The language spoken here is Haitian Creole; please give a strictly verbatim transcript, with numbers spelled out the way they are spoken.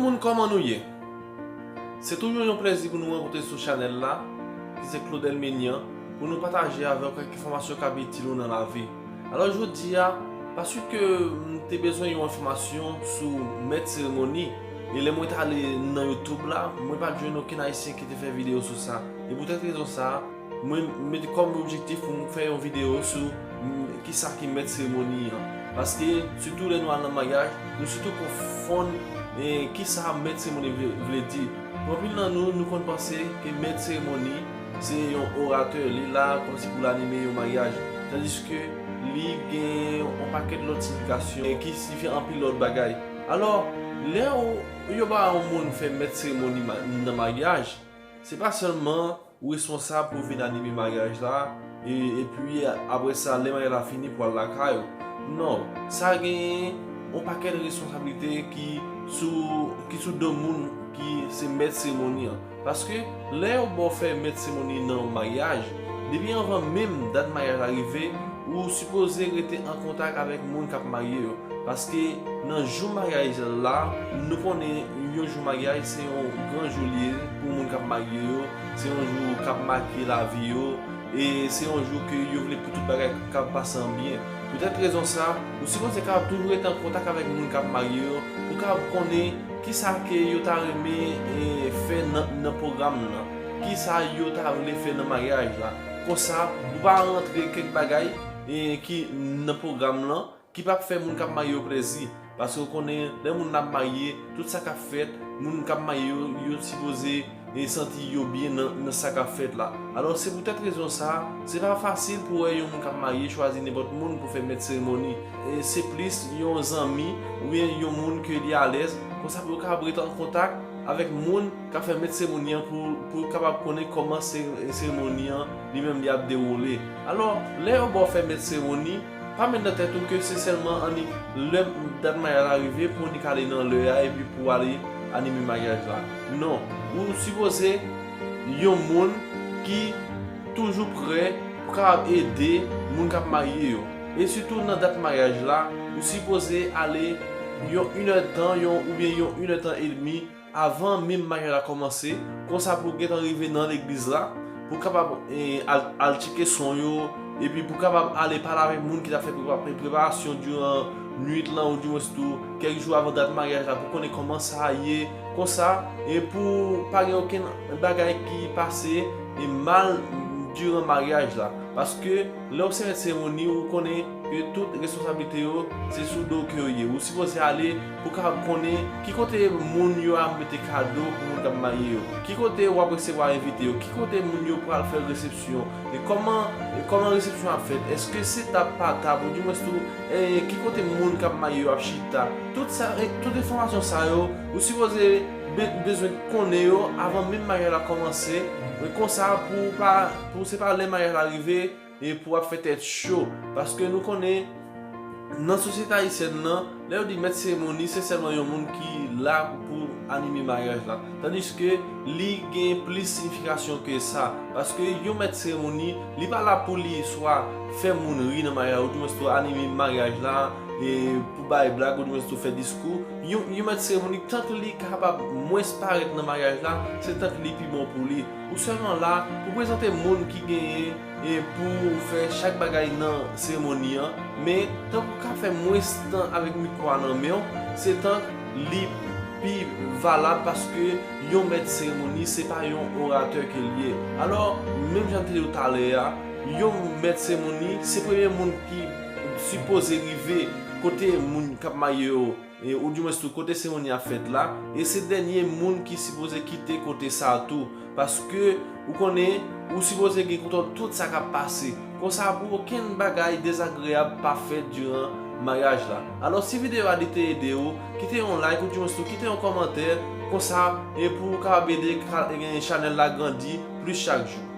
Moun, kòman nou ye? Se toujou yon plèzi pou nou rankontre sou chanèl la, ki se Claudel Menian, pou nou pataje avè w kèk enfòmasyon k ap itil ou nan lavi. Alò, jodi a, paske m te bezwen yon enfòmasyon sou mèt seremoni, e lè mwen t ale nan YouTube la, mwen pa t jwenn okenn Ayisyen ki te fè videyo sou sa. E poutèt rezon sa a, mwen mete kòm objektif pou m fè yon videyo sou, mm, kisa ki mèt seremoni an. Paske, sitou lè nou al nan maryaj, nou sitou konfonn, eh, kisa mèt seremoni vle, vle di. Pou anpil nan nou, nou konn panse ke mèt seremoni se yon oratè, li la kòmsi pou l anime yon maryaj, tandiske li gen yon pakèt lòt siyifikasyon, eh, ki siyifi anpil lòt bagay. Alò, lè w, yo ba yon moun fè mèt seremoni ma-, nan maryaj, se pa sèlman ou responsab pou vin anime maryaj la, e, epi apre sa, lè maryaj la fini, pou al lakay ou. Non, sa genyen yon pakèt responsablite ki sou, ki sou do moun ki se mèt seremoni an. Paske lè yo ba w fè mèt seremoni nan yon maryaj, depi anvan menm dat maryaj la rive, ou sipoze rete an kontak avèk moun k ap marye yo. Paske nan jou maryaj la, nou konnen yon jou maryaj se yon gran jou li ye pou moun k ap marye yo, se yon jou k ap make lavi yo, e se yon jou ke yo vle pou tout bagay k ap pase an byen. Poutèt rezon sa, ou sipoze kapab toujou rete an kontak avèk moun k ap marye yo, pou kapab konnen kisa ke yo ta renmen, e, fè nan, nan pwogram nan, kisa yo ta vle fè nan maryaj la. Konsa, ou pa rantre kèk bagay, e, ki nan pwogram nan, ki p ap fè moun k ap marye yo plèzi. Paske w konnen, lè moun nan ap marye, tout sa k ap fèt, moun k ap marye yo, yo sipoze, e, santi yo byen nan, nan sa k ap fèt la. Alò, se poutèt rezon sa a, se pa fasil pou w wè yon moun k ap marye chwazi nenpòt moun pou fè mèt seremoni. E se plis yon zanmi oubyen yon moun ke li alèz, konsa pou yo kapab rete an kontak avèk moun k ap fè mèt seremoni an pou, pou kapab konnen kòman se-, seremoni an li menm li ap dewoule. Alò, lè yo ba w fè mèt seremoni, pa met nan tèt ou ke se sèlman annik lè dat maryaj la rive pou annik ale nan lè a epi pou ale anime maryaj la. Non, ou sipoze yon moun ki toujou prè pou kapab ede moun k ap marye yo. E sitou nan dat maryaj la, ou sipoze ale yon inèdtan, yon, oubyen yon inèdtan edmi avan menm maryaj la kòmanse, konsa pou w gentan rive nan legliz la, pou w kapab, eh, al, al tcheke son yo, epi pou w kapab ale pale avèk moun ki t ap fè prepa-, preparasyon diran nwit lan, oudimwens tou kèk jou avan dat maryaj la, pou konnen kòman sa ye, konsa, e pou pa gen okenn bagay ki pase, e mal diran maryaj la. Paske lè w se mèt seremoni, ou konnen ke tout responsablite yo, se sou do ke yo ye. Ou sipoze ale pou kapab konnen ki kote moun yo ap mete kado pou moun k ap marye yo, ki kote w ap resevwa envite yo, ki kote moun yo pral fè resepsyon, e kòman, e kòman resepsyon ap fèt, èske se tab pa tab, oudimwens tou, e ki kote moun k ap marye yo ap chita. Tout sa, e tout enfòmasyon sa yo, ou sipoze be-, bezwen konnen yo avan menm maryaj la kòmanse, e konsa pou pa, pou se pa lè maryaj la rive, e pou w ap fè tèt cho, paske nou konnen nan sosyete ayisyèn nan, lè yo di mèt seremoni, se sèlman yon moun ki la pou anime maryaj la, tandiske li gen plis siyifikasyon ke sa, paske yon mèt seremoni, li pa la pou li swa fè moun ri nan maryaj la, oudimwens tou anime maryaj la, e pou bay blag, oudimwens tou fè diskou. Yon, yon mèt seremoni, tank li kapab mwens parèt nan maryaj la, se tank li pi bon pou li. Ou sèlman la pou prezante moun ki genyen e pou fè chak bagay nan seremoni an, men tank ou ka fè mwens tan avèk mikwo a nan men w, se tank li pi valab, paske yon mèt seremoni se pa yon oratè ke l ye. Alò, menm jan m te di w talè a, yon mèt seremoni se premye moun ki sipoze rive kote moun k ap marye yo, e, oudimwens tou kote seremoni a fèt la, e se dènye moun ki sipoze kite kote sa a tou, paske ou konnen, ou sipoze gen kontwòl tout sa k ap pase. Konsa, pou okenn bagay dezagreyab pa fèt diran maryaj la. Alò, si videyo a li te ede w, kite yon like, oudimwens tou kite yon kòmantè, konsa, e pou w kapab ede ka-, e, chanèl la grandi plis chak jou.